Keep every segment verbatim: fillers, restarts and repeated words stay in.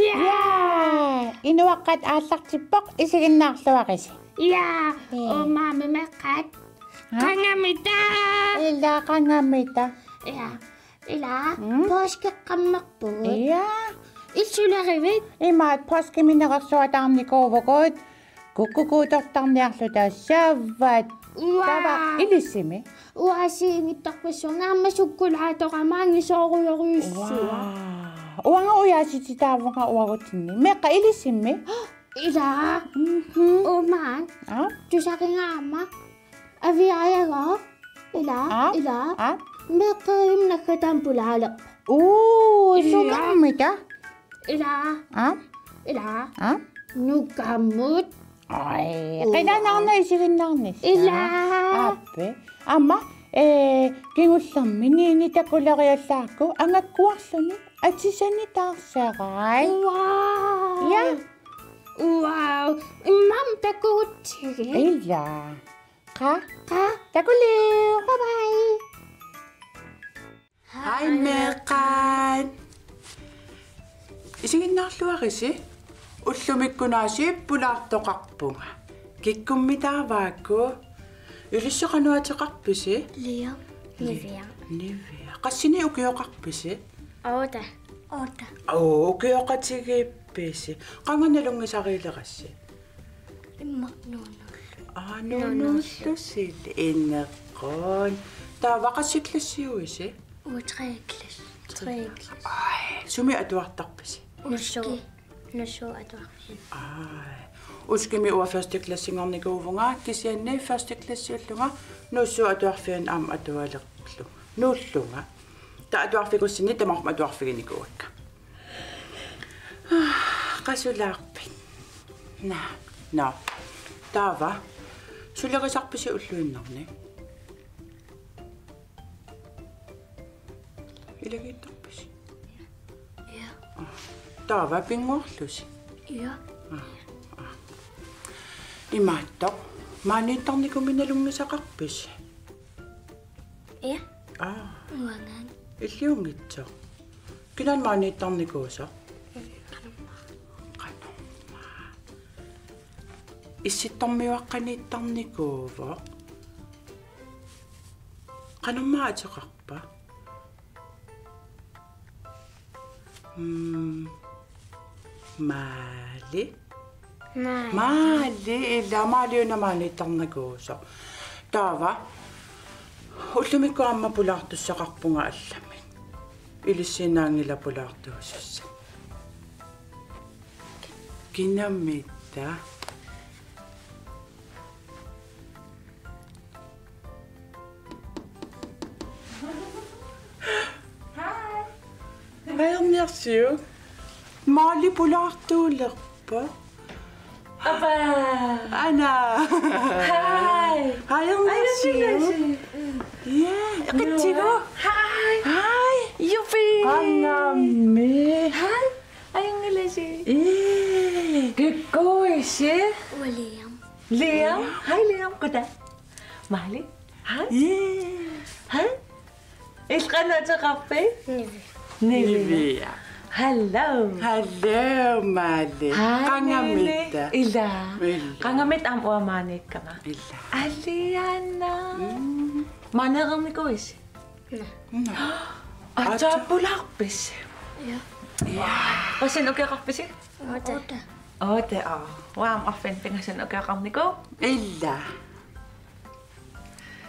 Ja! Ja! Inuaqqat aallartippoq, isiginnaarluarisi. Ja! Ja. Uumami meeqqat. Ha? Qangamita! Ila qangamita. Ja. Ila, mm? Påskeqqammerpugut. Ja. Illit sulerivit? Imaat påskiminerersuataarnikuuvugut. Kukkukuutortarniarluta savat. Uaa. Taava ilissimi? Uanga assigiinngitsorpassuarnik aamma sukkulaatoq aamma angisoorujorujussuaq. Uaa. Uanga ujaasititaavunga uagutsinni. Meeqqat ilissimi? Ila. Mhm. Uumaat. Aa? Tusarinnga aamma. Aviaajagooq. Ila. Aa? Ila. Aa? Meeqqerivimmut naggataamut pulaalerpoq. Uu, ila. Sumiimmita? Ila. Aa? Ila. Aa? Nukammut. Ai, uaa. Qilanaarnaq isiginnaarnissaq. Ila. Aappi. Aamma, ee, kingullermi Niini takuleriallaarukku angakkuarluni atisani taarserai. Uaa. Ja. Uaa. Immam takugutsigit. Ila. Qa? Qa? Takuliuk. Bye bye. Hej meeqqat. Isiginnaarluarisi? Ullumikkunaasiit pulaartoqarpunga. Kikkummitaavaakku? Ilissi qanoq ateqarpisi? Liam. Nivia. Nivia. Qassinik ukioqarpisi? Otte. Otte. Oo, ukioqatigiippisi. Qanga nalunngisariilerassi? Immaqa nuunullu. Aa, nuunullu. Nuunullu sili ineqquun. Taava qassit klassiuisi? Uanga tredje klasse. Tredje klasse. Ai, sumi atuartarpisi? Nusu. Uski. Nusu atuarfik. Ai. Uskimi uanga første klassinngornikuuvunga, kisianni første klassiullunga Nusu atuarfiani aamma atualerlunga. Nuullunga. Taava atuarfigussinni tamarmik atuarfiginikuuakka. Qasulaarpit? Naa. Nå. Taava. Sulerisarpisi ulluinnarni? Ilagiittarpisi? Ja. Aa. Taava pinnguarlusi? Ja. Aa. Aa. Imaattoq. Maaniittarnikuummi nalunngisaqarpisi? Ja. Aa. Uangaana. Illiunngitsoq. Kinaana maaniittarnikuusoq? Qanormaa. Qanormaa. Issittormiuaqqaniittarnikuuvoq. Qanormaa ateqarpa? Mm. Maali. Maali. Maali, ila Maaliuna maaniittarnikuusoq. Taava, ullumikkut aamma pulaartussaqarpunga allamik. Ilissiinnaanngilaq pulaartuusussaq. Kinamita. Hej. Hej, Erniarsiu. Maali pulaartuulerpa? Apa. Ana. Hej. Hej, Erniarsiu. Hej, Erniarsiu. Ja, eqitsigu. Hej. Hej. Jufi. Qangammi. Hej. Ajunngilasi. Ee. Kikkuuisi? Uanga Liam. Liam. Liam. Hej, Liam. Kutaa? Maali? Hej. Ee. Hej. Illit qanoq ateqarpit? Nivia. Nivia. Nivia. Hello. Hello, Maali. Hej, qangamitta? Nivia. Ila. Ila. Qangamitta aamma uanga maaniikkama? Ila. Aliana. Mm. Maaneereernikuuisi? Naa. Naa. Aatsaat pulaarpisi? Ja. Ja. Qassinnik ukioqarpisi? Otte. Otte, aa. Uanga aamma arfineq-pingasunnik ukioqarnikuuvoq. Ila.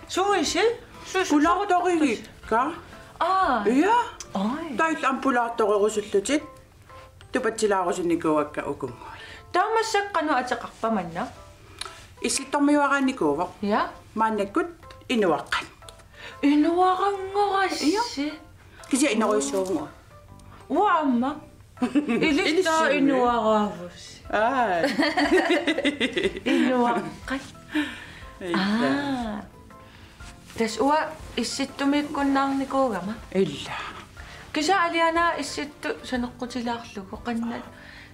Suuisi? Suuisi? Pulaartorigikka? Aa. Ja. Ai. Taava illit aamma pulaartorerusullutit. Tupatsilaarusunnikuuakka ukunngui. Taava massakkut qanoq ateqarpa manna? Issittormiuaraannikuuvoq. Ja. Maannakkut inuaqqat. Inuaranngorassi. Ja. Kisianni inorujussuuvunga. Uanga aamma. Ilissi. Ilissi inuaraavussi. Aa. Inuaqqat. Ila. Aa. Tassa uanga Issittumiikkunnaarnikuugama. Ila. Kisianni Aliana Issittut saneqqutilaarlugu qanoq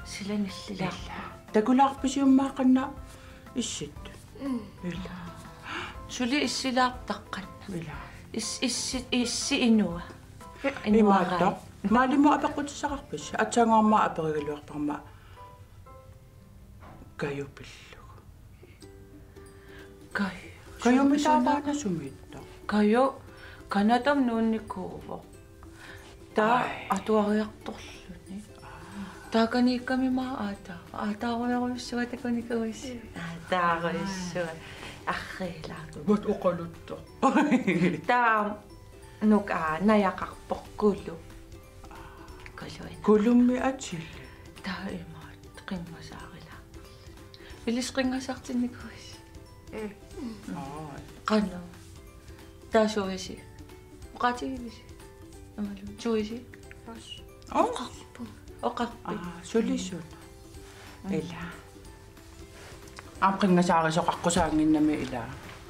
sila nillilaarpa. Ila. Takulaarpisiummaa qanoq Issittut? Mm. Ila. Suli issilaartaqaaq. Ila. Is-, issi, issi inua. Inuarai. Imaattoq. Maalimut apeqqutissaqarpisi? Aatsaannguaq aamma aperigaluarpara aamma Kaju pillugu. Kaju. Kaju mitaavaana sumiittoq? Kaju Canadami nuunnikuuvoq. Taava Ai. atuariartorluni. Taakaniikkami aamma aata. Aataarujorujussuaq takunikuuisi. Aataarujussuaq. Arriilaartoq. Vat oqaluttoq. Taava nuka najaqarpoq Kulu. Kuluina. Kulummi atilik. Taava imaattoq qinngasaarilaarpoq. Ilissi qinngasaartinnikuuisi? Mm. Aa. Qanoq? Taava suisi. Oqaatigivisi? Amalu. Suisi? Os. Os. Oqarpit. Oqarpit. Aa, sulisut. Mm. Ila. Aamma qinngasaarisoqaqqusaannginnami ila.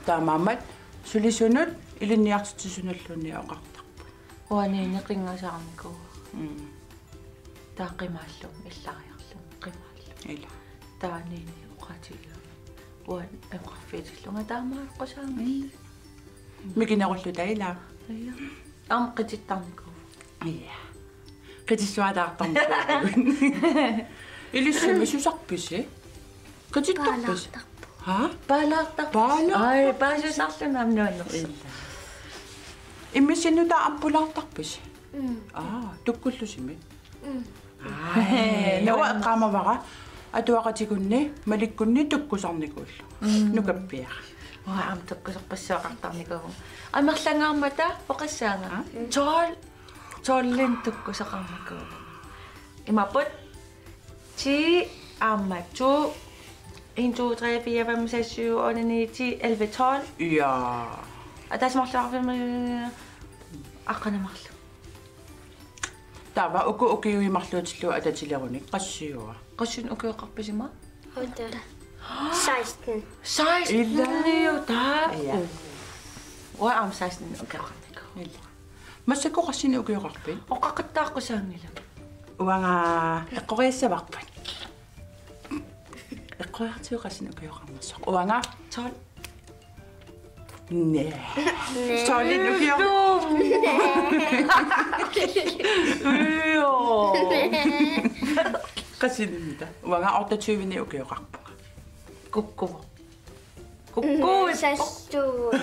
Taamaammat sulisunut ilinniartitsisunulluunniit oqartarput. Uangaani qinngasaarnikuuara. Mm. Taava qimaallunga, illariarlunga, qimaallunga. Ila. Taava Nini oqaatigiga. Uanga oqarfiutillunga taamaaqqusaanngilanga. Mm. Mikinerulluta ila. Ila. Aamma qitittarnikuuara. Ila. Qitissuataartarnikuuara. Ilissimi susarpisi? Qitittarpisi? Paalaartarpoq. Ha? Paalaartarpisi? Paalaartarpisi? Ai, paasisarluni aamma nuannersoq. Ila. Immissinnut taava ampulaartarpisi? Mm. Aa, tukkullusimi? Mm. Ai, nuannersoq. Uanga eqqaamavara atuaqatikunni, malikkunni tukkusarnikuullunga. Mm. Nukappiara. Uanga aamma tukkusorpassuaqartarnikuuvunga. Amerlangaarmata oqassaanga. Aa? Tolv. Tolvinik tukkusaqarnikuuvunga. Imaappoq ti aamma to, en, to, tre, fire, fem, seks, syv, otte, ni, ti, elleve, tolv. Ja. Ataaseq marluk arfineq-marluk, aqqaneq-marluk. Taava uku ukiut marluutillugu atatilerunik qassiua? Qassinik ukioqarpisi aamma? Otte. Seksten. Seksten. Ila. Iliu taava. Ja. Uanga aamma seksten ukioqarnikuuvunga. Ila. Massakkut qassinik ukioqarpit? Oqaqattaaqqusaanngilanga. Uanga eqqoriassavarput. Eqqoriartigu qassinik ukioqarnersoq. Uanga tolv. Næ. Tolvinik ukioq. Joo. Qassinik mita? Uanga otteogtyvenik ukioqarpunga. Kukkuvoq. Kukkuit. Sassuut.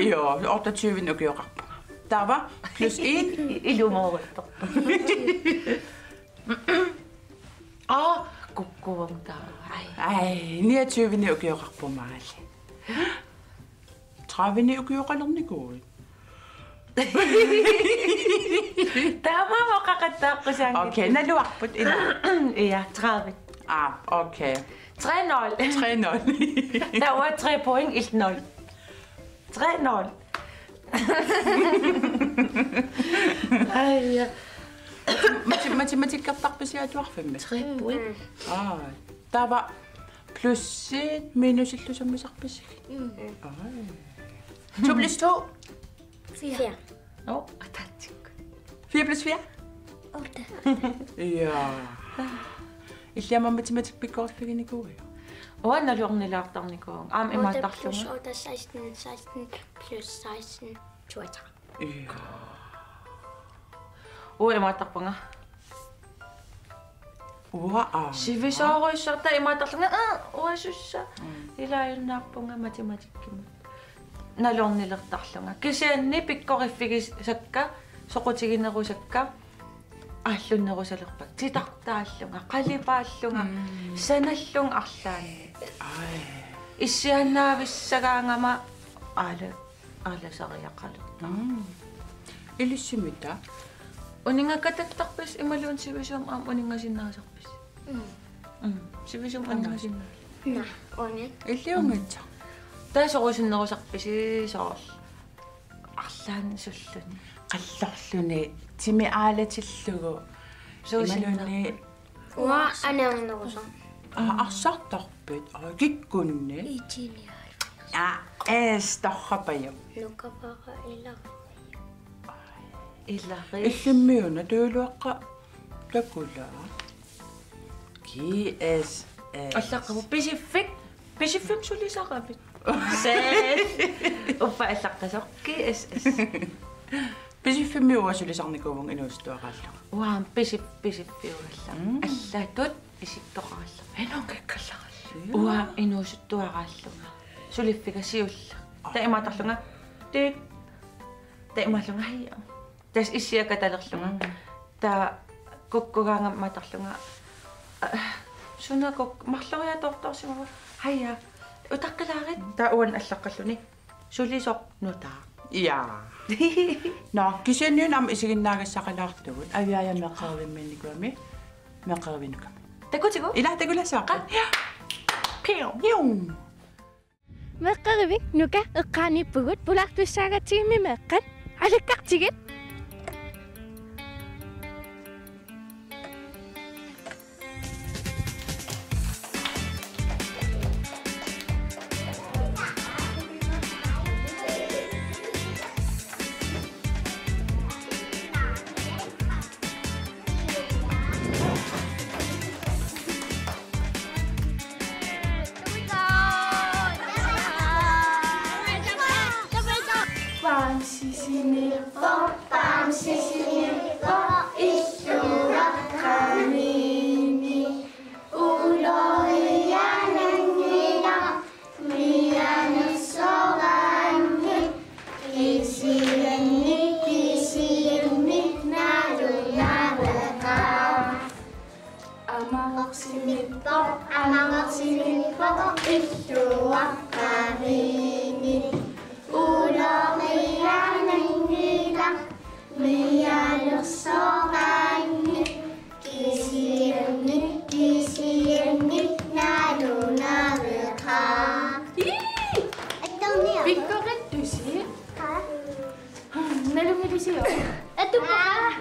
Joo, otteogtyvenik ukioqarpunga. Taava plus en. Ilumooruttorpoq. Aa, kukkuvoq taava. Ai. Ai, niogtyvenik ukioqarpunga maali. Tredivenik ukioqalernikuuit. Taamaammat oqaqattaaqqusaanngilanga. Okay, naluarput ila. Ja, tredive. Ah, okay. Tre nul. Tre nul. Der var tre point, et nul. Tre nul. Ai, ja. Mati-, matematikkertarpisi atuarfimmi? Tre point. Aa, taava plussit minusillu sammisarpisigit? Mm. Ai. To plus to? Fire. Fire. Nå, ataatsikkut. Fire plus fire? Otte. Ja. Illit aamma matematik pikkoriffiginikuuiuk? Uanga naluarnilaartarnikuuvunga. Aamma imaattarlunga. Otte plus otte, seksten, seksten plus seksten, toogtredive. Ja. Uanga imaattarpunga. Uanga aamma. Sivisoorujussuarta imaattarlunga, aa, uanga sussa. Mm. Ilaajunnaarpunga matematikkimut. Naluarnilertarlunga. Kisianni pikkoriffigisakka, soqutiginerusakka, aallunnerusalerpakka. Titartaallunga, qalipaallunga, mm, sanallunga arlaanni. Ai. Issiaannaavissagaangama aala-, aalasariaqalertarpunga. Mm. Ilissimita? Uninngakkatattarpisi imaluunniit sivisuumik aamma uninngasinnaasarpisi? Mm. Mm. Sivisuumik uninngasinnaasarpisi? Naa, uani. Illiunngitsoq. Taava sorusunnerusarpisi soorlu arlaannik sulluni? Qallorluni timi aalatillugu. Suusinnaa. Imaluunniit. Uanga aniarnerusoq. Aa, arsartarpit? Aa, kikkunni? Itinial. Aa, ees torrapajuk. Nukapara ilaq. Ilari. Illimmiuna tuiluaqqa takula. G S S. Allaqqavoq Pisiffik. Pisiffimmi sulisaravit? Ses. Uppa allaqqasoq. G S S. Pisiffimmi uanga sulisarnikuuvunga inuusuttuaraallunga. Uanga pisi-, pisiffiugallarpunga. Mm. Allatut isikkoqarallarpunga. Inunngikkallarallarpunga. Uanga inuusuttuaraallunga. Suliffiga siulleq. Aa. Taava imaattarlunga. Tiit. Taava imaallunga haja. Tassa issiakatalerlunga. Mm. Taava kukkugaangama imaattarlunga. Aa, suna kuk-, marloriaatortorsimavunga. Haja. Utaqqilaarit. Taava uannut allaqqalluni. Sulisoq nutaaq. Ja. Nå, kisianni una aamma isiginnaagassaqalaartugut. Aviaja meeqqerivimmiinnikuugami. Meeqqerivinnukami. Takutigu? Ila takulassavarput. Qa-, ja. Piu. Piu. Meeqqerivik Nuka eqqaaniippugut pulaartussaagatsigu meeqqat. Alakkartigit. Bamsisinippoq, bamsisinippoq, illuaqqamiinneq. Uloriananngilaq, mianersoraanni, kisianni, kisianni, nalunaveqaaq. Amarorsinippoq, amarorsinippoq, illuaqqamiinneq. Uloriananngilaq, mianersoraanni, kisianni, kisianni, nalunaveqaaq. Ii! Attorniaruk. Pikkorittusi? Haa? Nalunngilusiuk? Atuppoq.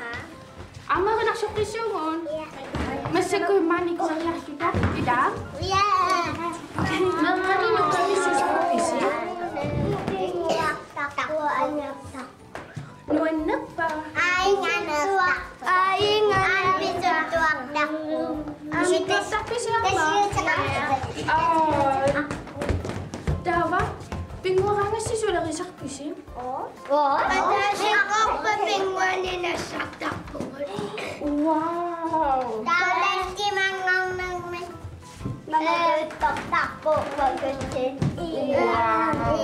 Aamma erinarsoqqissuugut. Massakkut maani kueriarluta. Ila. Meeqqani Nukami susoqarpisi? Nuannerpa? Aa, inganeertarpoq. Aa, inganeertarpoq. Pisuttuartarpisi aamma? Aa. Taava, pinnguaraangassi sulerisarpisi? Oo. Oo. Ataaseq aqqarpa pinnguani nassartarpugut. Wow. Taalassimanngornermi. Namaattortarpugut uagut. Wow.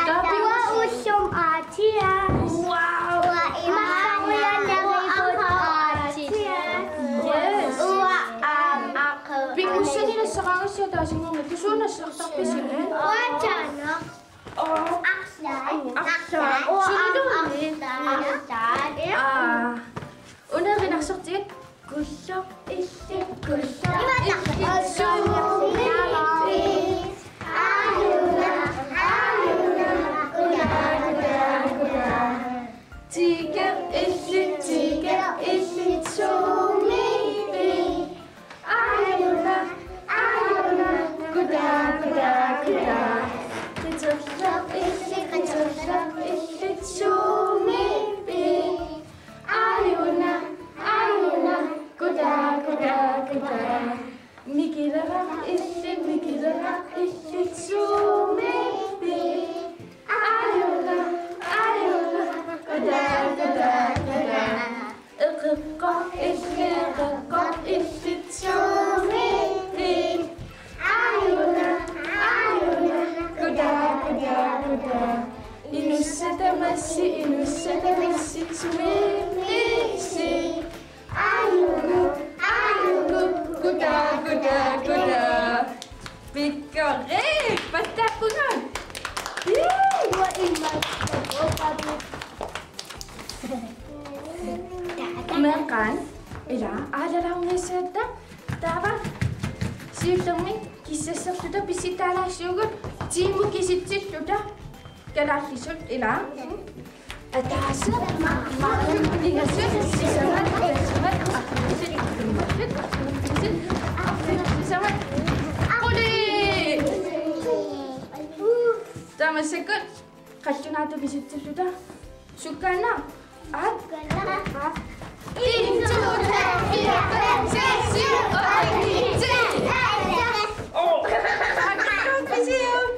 Taava uanga ullumi aatsiaas. Wow. Uanga imaassarujaannerivut aatsiaas. Yes. Uanga aamma aqagu. Pinngussani nassaraangassi ataasinngornermi, suut nassartarpisi? Uatsaanaq. Oo. Arlaat. Arlaat. Arlaat. Suli Luni? Arlaat. Aa. Una erinarsortigit. Kulloq, illit, kulloq, illit, sumiippit? Ajunaq, ajunaq, kutaa, kutaa, kutaa. Tiger, illit, tiger, illit, sumiippit? Ajunaq, ajunaq, kutaa, kutaa, kutaa. Qiterloq, illit, qiterloq, illit, sumiippit? Ajunaq, ajunaq, kutaa, kutaa, kutaa. Mikileraq, illit, mikileraq, illit, sumiippit? Ajunaq, ajunaq, kutaa, kutaa, kutaa. Eqeqqoq, illit, eqeqqoq, illit, sumiippit? Ajunaq, ajunaq, kutaa, kutaa, kutaa. Inussat tamassi, inussat tamassi, sumiippisi? Ajunaq, ajunaq, kutaa, kutaa, kutaa. Pikkorik, pattaappugut. Juu, uanga imaattoq. Meeqqat, ila, aalalaarniassatta, taava siullermik kissasserluta pissutaalaassaagut, tiimut kisitsilluta, kalaallisut, ila. Ataaseq, marluk, pingasut, sisamat, ataasiinnaq, arfineq-marluk, arfineq-marluk, arfineq-marluk, sisamat, quli! Taava massakkut qallunaatut pisutsilluta. Sukkaannaq. Aap. En, to, tre, fire, fem, seks, syv, otte, ni, ti. Åh, har du pisiat?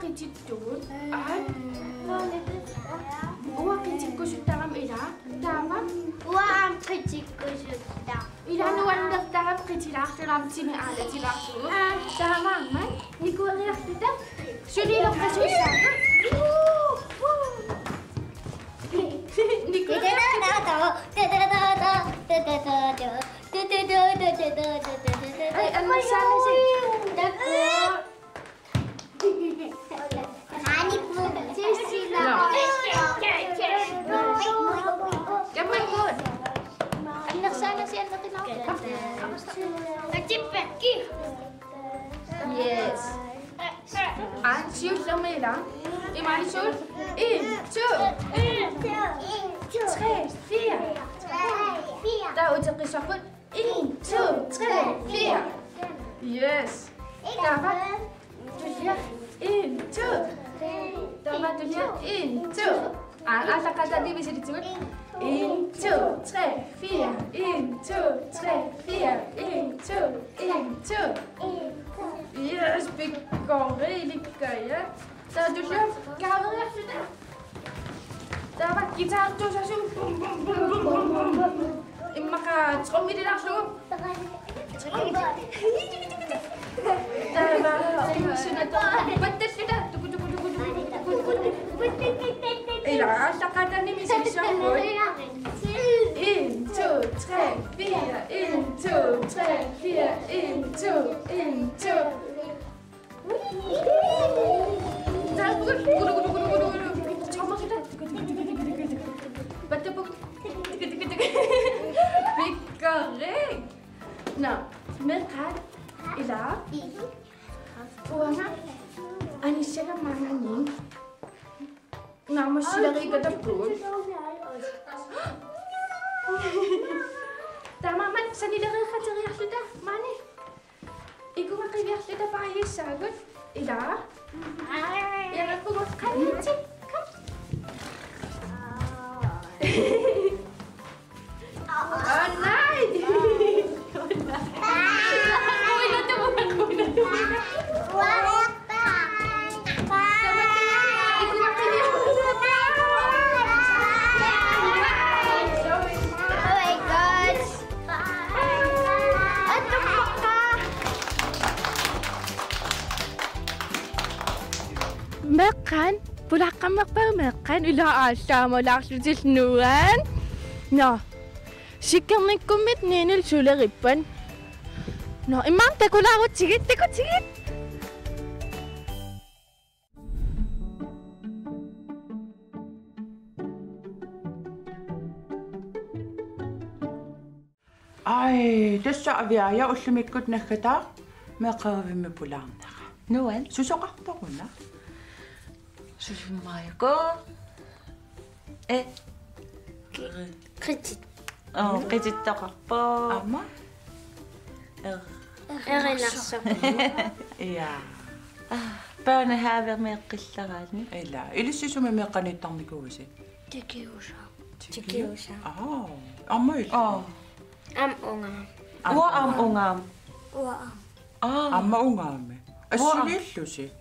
Qitittugut. Aa. Uanga qitikkusuttarama ila. Taava. Uanga aamma qitikkusuttarama. Ila nuannertarama qitilaarlugu aamma timi aalatilaarlugu. Aa. Taava aamma nikueriarluta. Suli iloqqasuussaanga. Niku. Ai, annersaanasi. Takuuk. Kammalluut. Annersaanasi anneqinaa. Yes. Aa, siullermik ila. Imaani siulleq. En, to. Tre, fire. Taava uteqqissavarput. En, to, tre, fire. Yes. Taava. Tullia. En, to. Taava tullia. En, to. Aa, aallaqqaataani misilitsigut. En, to, tre, fire. En, to, tre, fire. En, to, en, to. Yes, pikkorik, ilikkaja. Taava tullia. Kaaveriarluta. Taava guitartuusasu. Immaqa trommililaarlugu. Taava uisunata. Pattalluta. Tuku, tuku, tuku. Ila aallaqqaataani misilitsigut. En, to, tre, fire. En, to, tre, fire. En, to, en, to. Pikkorik. Nå, meeqqat ila. Uanga anissagama maani. Naammassilerikatappugut. Taamaammat sanileriaqqateriarluta maani. Ikua qiviarluta paajissaagut. Ila. Iarappugut qanitsi. Kom. Oh, nej. Kuinatuuna, kuinatuuna. Oh my God. Meeqqat, pulaqqammerpaat meeqqat, ila aallaammalaarlutillu nuann'. Nå. Sikkernikkummit niinil sulerippat. Nå, immaqa takulaarutsigit, takutsigit. Ai, tassa Aviaja ullumikkut naggataaq meeqqerivimmi pulaarnera. Nuann'. Susoqarpa una? Susimmaajako. Eh. Qitit. Oo, qitittoqarpoq. Aamma? Er-. Erinarsoq. Ja. Børnehavemeeqqillaraanni. Ila. Ilissi sumi meeqqaniittarnikuuisi? Tikiusa. Tikiusa. Aa, aamma illit? Oo. Aamma unga. Uanga aamma unga. Uanga aamma. Aa. Aamma ungaami. Uanga. Assigiillusi.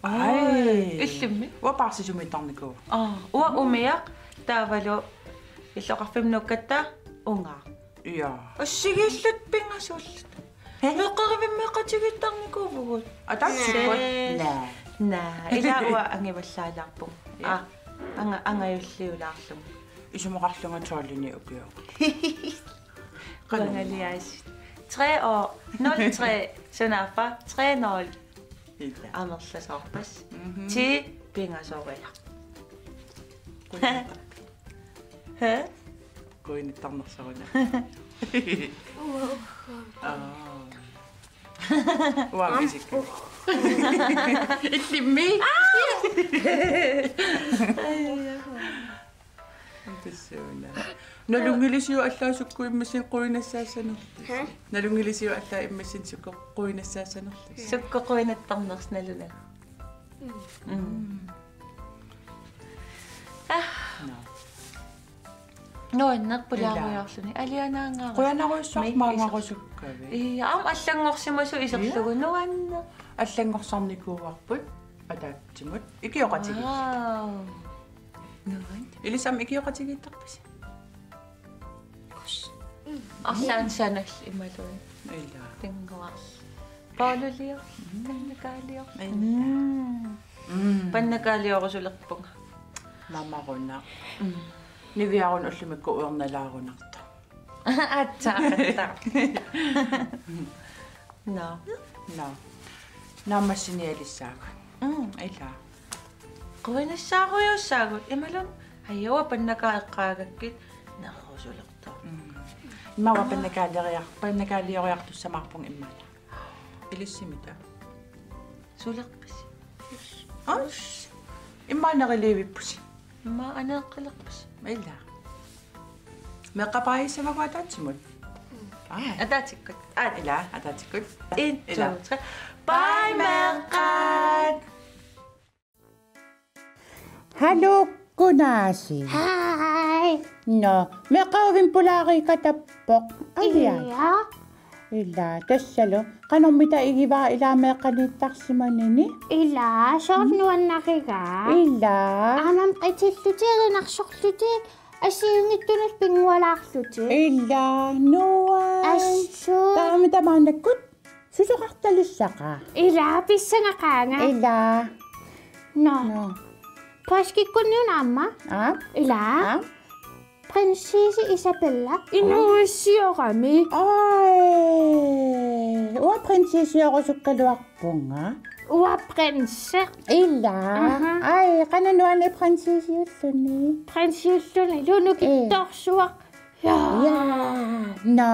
Aa. Ai. Illimmi? Uanga paarsisumiittarnikuuara. Aa, uanga umiaq taavalu illoqarfimmi nuukkatta unga. Ja. Assigiilluta pingasuulluta. He? Meeqqerivimmeeqatigiittarnikuuvugut. Ataatsikut? Naa. Naa. Ila uanga angivallaalaarpunga. Ja. Aa, anga-, angajulliulaarlunga. Isumaqarlunga tolvini ukioq. Qanoq? Uangaliaasiit. Tre år. Nul tre. Sunaaffa? Tre nul. Ila. Amerlasoorpassi. Mhm. Ti pingasoriarpoq. Qujanaq. Hæ? Qujanartarnersoruna. Aa. Uanga isikka. Illimmi? Ai, ja. Tassuuna. Nalunngilisiuk allaat sukkut immissinnut quinassaassanerlusi? Hæ? Nalunngilisiuk allaat immissinnut sukkut quinassaassanerlusi? Sukkut quinattarnersi nalunagu. Mm. Mm. Ah. Nå. Nuanneq pulaariarluni. Ila. Alianaangaara. Qujanarujussuaq. Mik maanngarusukkavit. Ii, aamma allanngorsimasut iserlugu. Ii. Nuanneq. Allanngorsarnikuuarput. Ata Timut ikioqatigiit. Wow. Nuan. Ilisam ikioqatigiittarpisi. Arlaannik sanallit imaluunniit. Ila. Pinnguarli. Bolleliorluni, pannakaaliorluni. Ila. Mm. Mm. Pannakaaliorusulerpunga. Mamaruna. Mm. Niviarun ullumikkut uernalaarunartoq. Aatsaat, aatsaat. Nå. Nå. Naammassinialissaagut. Mm. Ila. Quinissaarujussaagut. Imaluunniit ajoa pannakaaqqaagakkit nerrusulertoq. Mm. Immaqa pannakaalioriar-, pannakaalioriartussamaarpunga immaqa. Ilissimita. Sulerpisi. Os. Immaqa neriliivippusi. Immaqa aneeqqilerpisi. Ila. Meeqqat baajassavagut ataatsimut. Aa. Ataatikkut. Aa. Ila, ataatikkut. En, ila. To, tre. Bye, meeqqat. Hallo, Kunaasi. Hej. Nå, meeqqat Uvin pulaariikatappoq. Alia. Ja. Ila, tassalu. Qanormita igivaa ilaa meeqqaniittarsimanini? Ila, soorlu nuannarigaa. Ila. Aamma qitillutik erinarsorlutik assigiinngitsunut pinngualaarlutik. Ila, nuan. Assut. Taama tamaannakkut susoqartalissaqaaq. Ila, pissangaqaanga. Ila. Nå. Nå. Poorskikkunniuna aamma. Aa? Ila. Aa? Prinsesse Isabella. Inuuissiorami. Ai. Uanga prinsesseorusukkaluarpunga. Uanga prinse. Ila. Aha. Ai, qanoq nuanneq prinsessiulluni. Prinseulluni, Lunu. Ee. Kittorsuaq. Ja. Ja. Nå.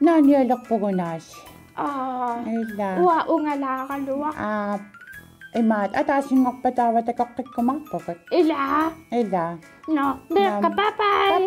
Naanialerpugut Kunaasi. Aa. Ila. Uanga ungalaaraluaq. Aa. Imaat, ataasinngorpat taava takoqqikkumaarpugut. Ila. Ila. Nå, meeqqat, bye bye. Bye